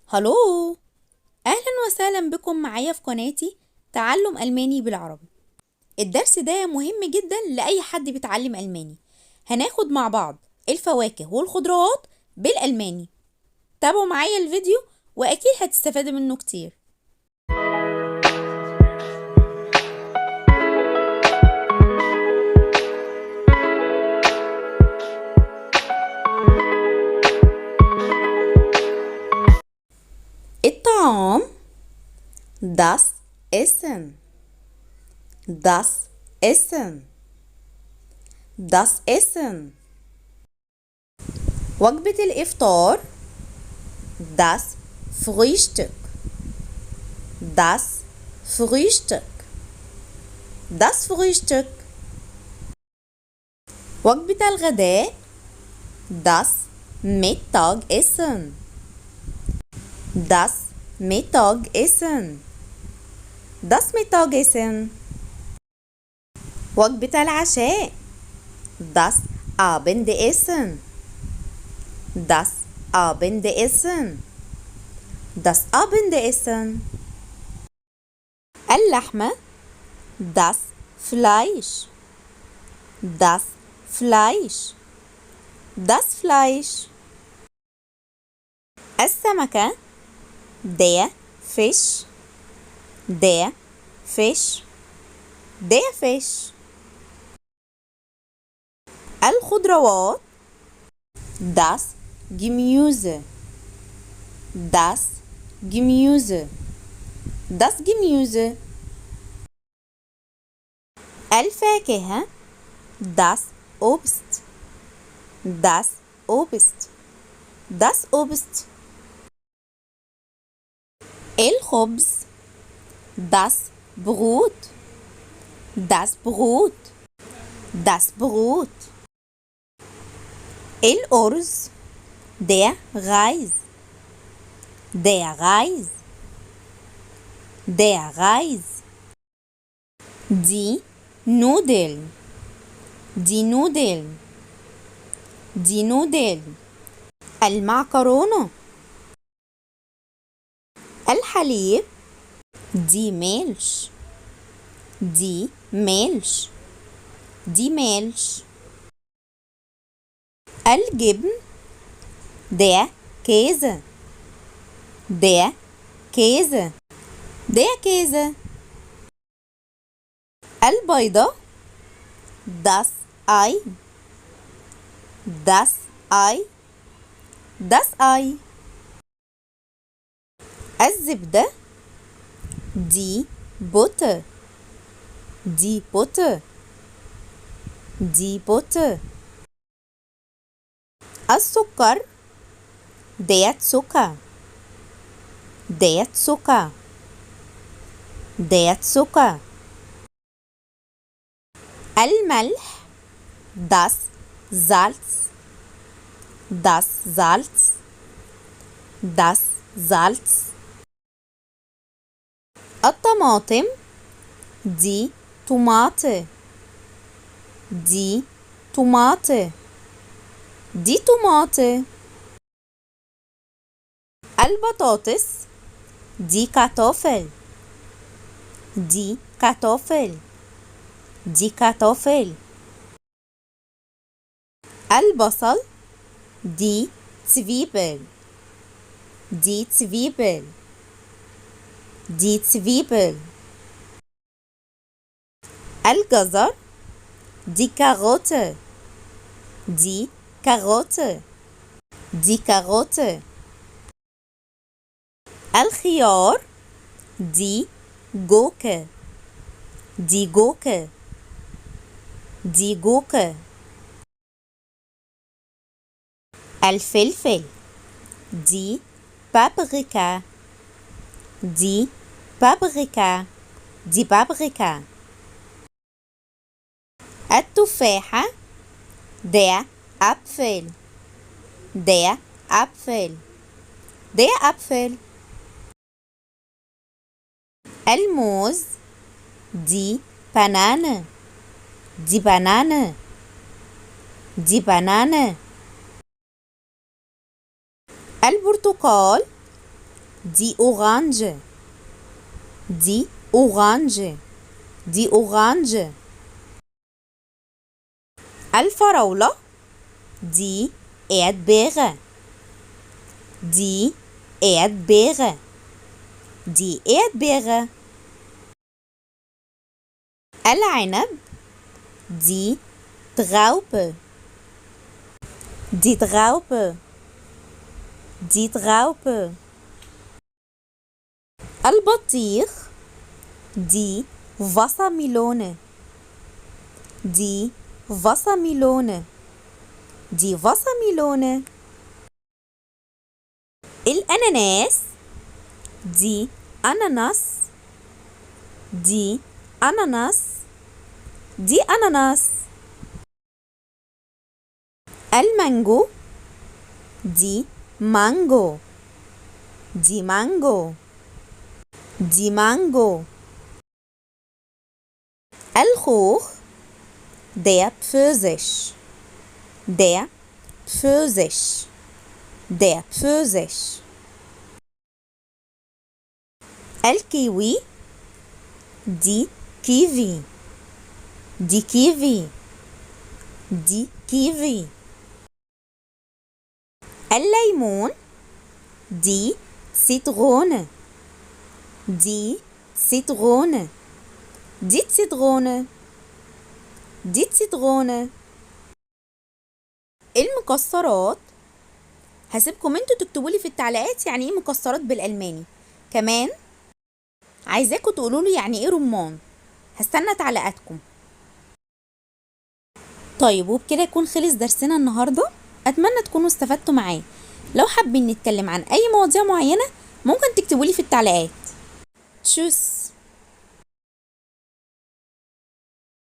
Hallo، أهلا وسهلا بكم معايا في قناتي تعلم ألماني بالعربي. الدرس ده مهم جدا لأي حد بيتعلم ألماني. هناخد مع بعض الفواكه والخضروات بالألماني. تابعوا معايا الفيديو وأكيد هتستفادوا منه كتير. الطعام das Essen، das Essen، das Essen. وجبة الإفطار das Frühstück، das Frühstück، das Frühstück. وجبة الغداء das Mittagessen، das Mittagessen، das Mittagessen. وجبة العشاء das Abendessen، das Abendessen، das Abendessen. اللحمة das Fleisch، das Fleisch، das Fleisch. السمكة der Fisch، der Fisch، der Fisch. الخضروات das Gemüse، das Gemüse، das Gemüse. الفاكهة das Obst، das Obst، das Obst. الخبز das Brot، das Brot، das Brot. الأرز der Reis، der Reis، der Reis. Die Nudeln، die Nudeln، die Nudeln. المعكرونة. الحليب die Milch، die Milch، die Milch. الجبن der Käse، der Käse، der Käse. البيضة das Ei، das Ei، das Ei. الزبدة die Butter، die Butter، die Butter. السكر der Zucker، der Zucker، der Zucker. الملح das Salz، das Salz، das Salz. الطماطم die Tomate، die Tomate، die Tomate. البطاطس die Kartoffel، die Kartoffel، die Kartoffel. البصل die Zwiebel، die Zwiebel، die Zwiebel. الجزر die Karotte، die Karotte، die Karotte. الخيار die Gurke، die Gurke، die Gurke. الفلفل die Paprika، die Paprika، die Paprika. التفاحة der Apfel، der Apfel، der Apfel. الموز die Banane، die Banane، die Banane. البرتقال Die Orange، die Orange، die Orange. الفراولة die Erdbeere، die Erdbeere، die Erdbeere. العنب die Traube، die Traube، die Traube. البطيخ die Wassermelone، die Wassermelone، die Wassermelone. الأناناس die Ananas، die Ananas، die Ananas. المانجو die Mango، die Mango، die Mango. الخوخ der Pfirsich، der Pfirsich، der Pfirsich. الكيوي die Kiwi، die Kiwi، die Kiwi. الليمون die Zitrone، die Zitrone، die Zitrone، die Zitrone. المكسرات هسيبكم انتوا تكتبوا لي في التعليقات يعني ايه مكسرات بالالماني. كمان عايزاكم تقولوا لي يعني ايه رمان. هستنى تعليقاتكم. طيب وبكده يكون خلص درسنا النهارده. اتمنى تكونوا استفدتوا معاه. لو حابين نتكلم عن اي مواضيع معينه ممكن تكتبوا لي في التعليقات. Tschüss.